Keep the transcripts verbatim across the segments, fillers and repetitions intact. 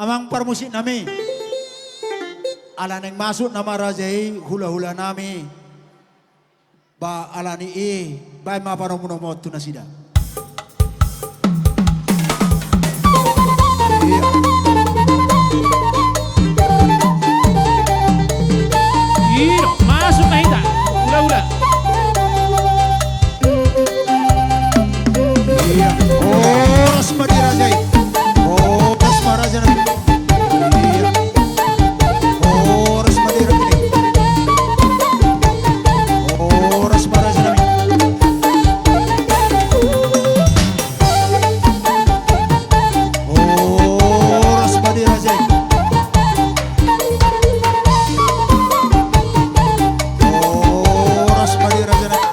Amang parmusik nami, ala naeng masuk nama raja i hula-hula nami, ba ala ni i, baen ma panomunomu tu nasida. Iya. Ino, masuk ma hita. Hula-hula. Iya. Horas ma di raja i. Horas ma raja nami. Iya. Horas ma di raja i. Horas ma raja nami. Horas ma di raja i. Horas ma di raja nami.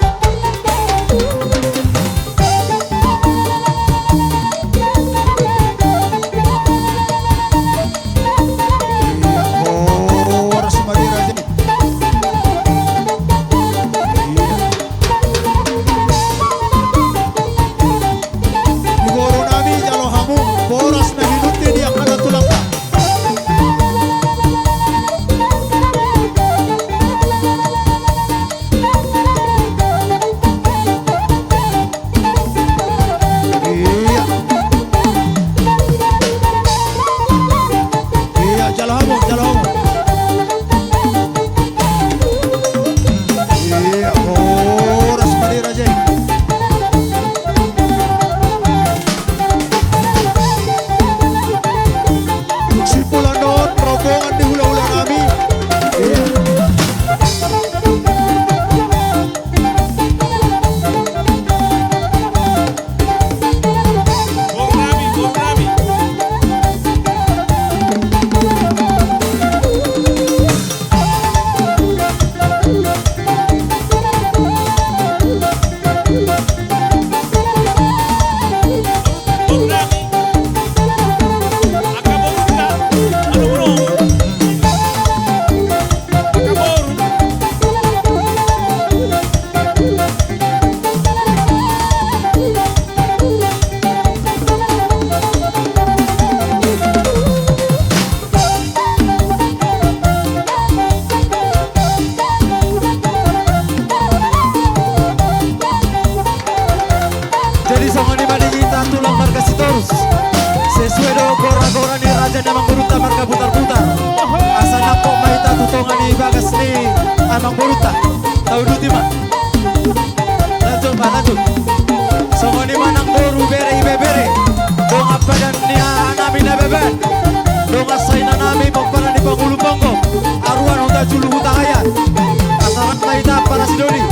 Iya, horas ma di raja i. Iya. Di boru nami jalo hamu boras na hinunti di angka na tulangta. Iya. Iya, jalo hamu, jalo hamu. Iya, horas ma di raja i. Simpulan on, rombongan ni hula-hula nami. Iya. Jadi songon i ma di hita tulang marga Sitorus. Sesuai do gora-gora ni raja ni amangborunta marga Butarbutar. Asa nangkok ma hita tu tonga ni bagas ni amangborunta. Tauduti ma. Lanjut ma, lanjut. Songon i ma nang boru, bere, ibebere. Dongan padan ni hahanami Nababan. Dongan sainanami pomparan ni Pangulu Ponggo. Aruan Hutajulu Hutahaean. Asa rap ma hita parasidoni.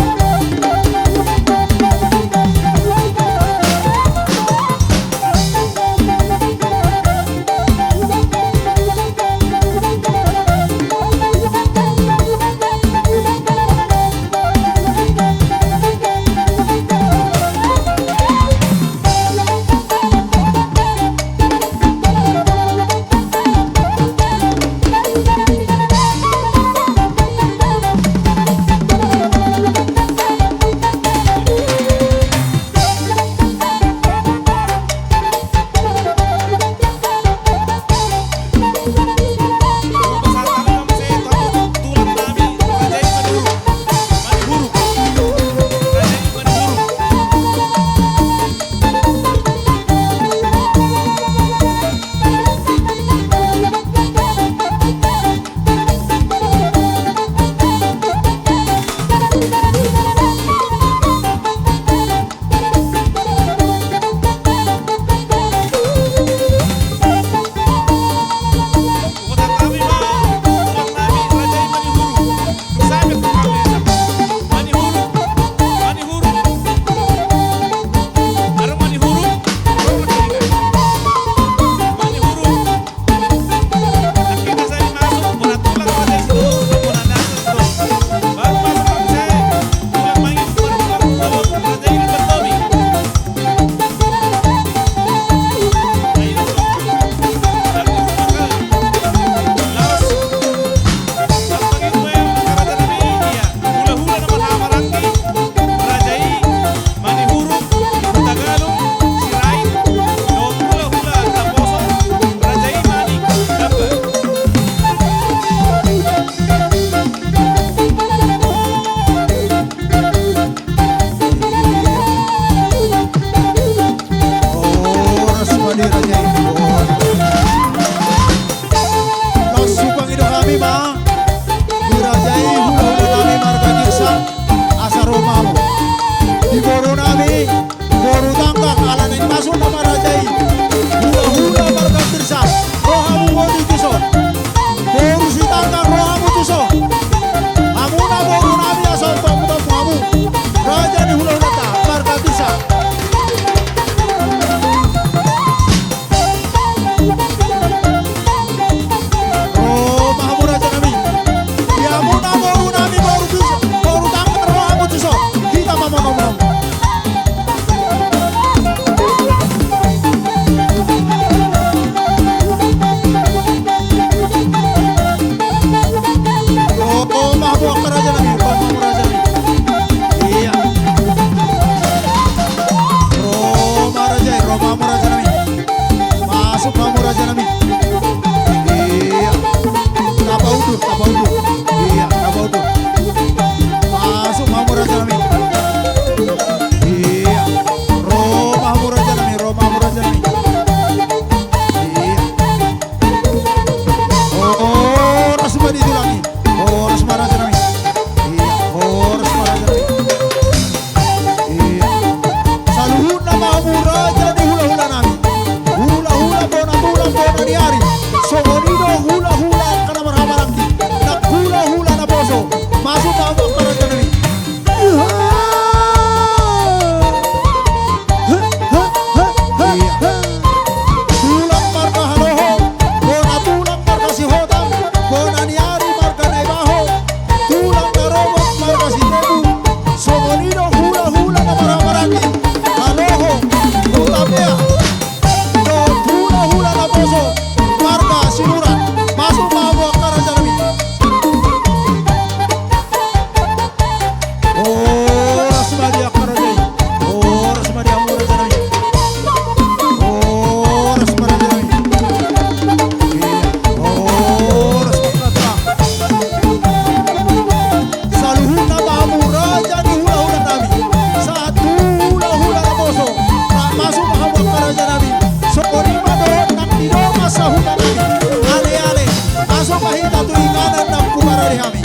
Hita tu inganan na huparade hami.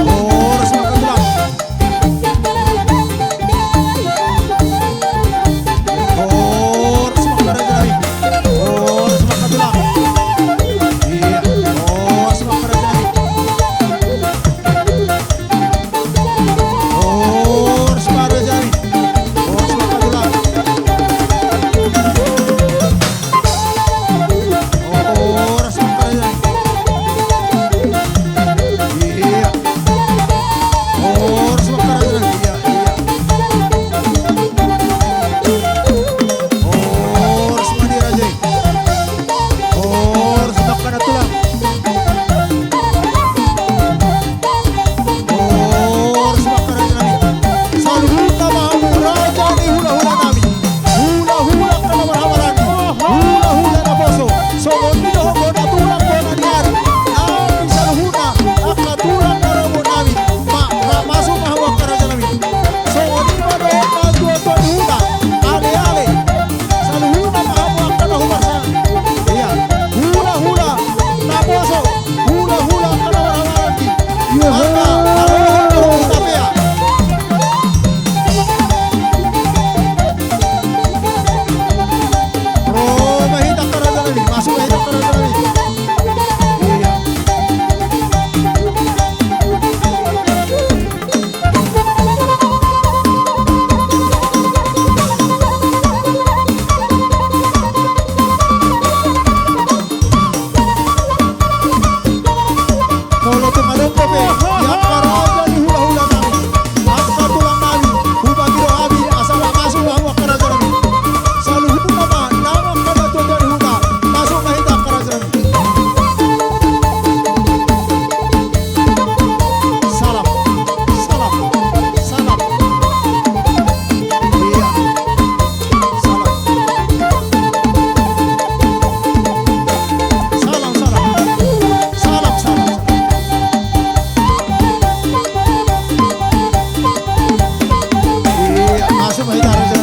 Horas ma angka tulang. Horas ma angka raja nami. Horas ma angka tulang. Iya, horas ma angka raja nami. Horas ma raja nami. Horas ma angka tulang. Horas ma angka raja nami. Iya. Horas ma angka raja nami. Iya, iya. Horas ma di raja i. Horas ma angka na tulang. Horas ma angka raja nami. Saluhutna ma hamu raja ni hulahula nami. Hulahula angka na marhahamaranggi. Hulahula naposo. Songon i do hamu na tulang bona ni ari. Nami saluhutna angka tulang na robo nami. Ma, ra, masuk ma hamu angka raja nami. Songon i ma dohot na tuatua ni huta. Aleale. Saluhutna ma hamu angka na huparsangapi. Iya. Hulahula naposo. Hulahula angka na marhahamaranggi. Iya. Angka na robo dohot na pea. Ro ma hita angka raja nami. Masuk ma hita angka raja nami. Iya. Molo tung adong dope, ia angka raja ni hulahula nami, angka tulang nami, hubagi do hami, asa ma masuk hamu angka raja nami. Saluhutna ma, nang angka na tuatua ni huta, masuk ma hita angka raja nami. Salam, salam, salam. Iya. Salam. Salam, salam. Salam, salam, salam. Iya, masuk ma hita raja.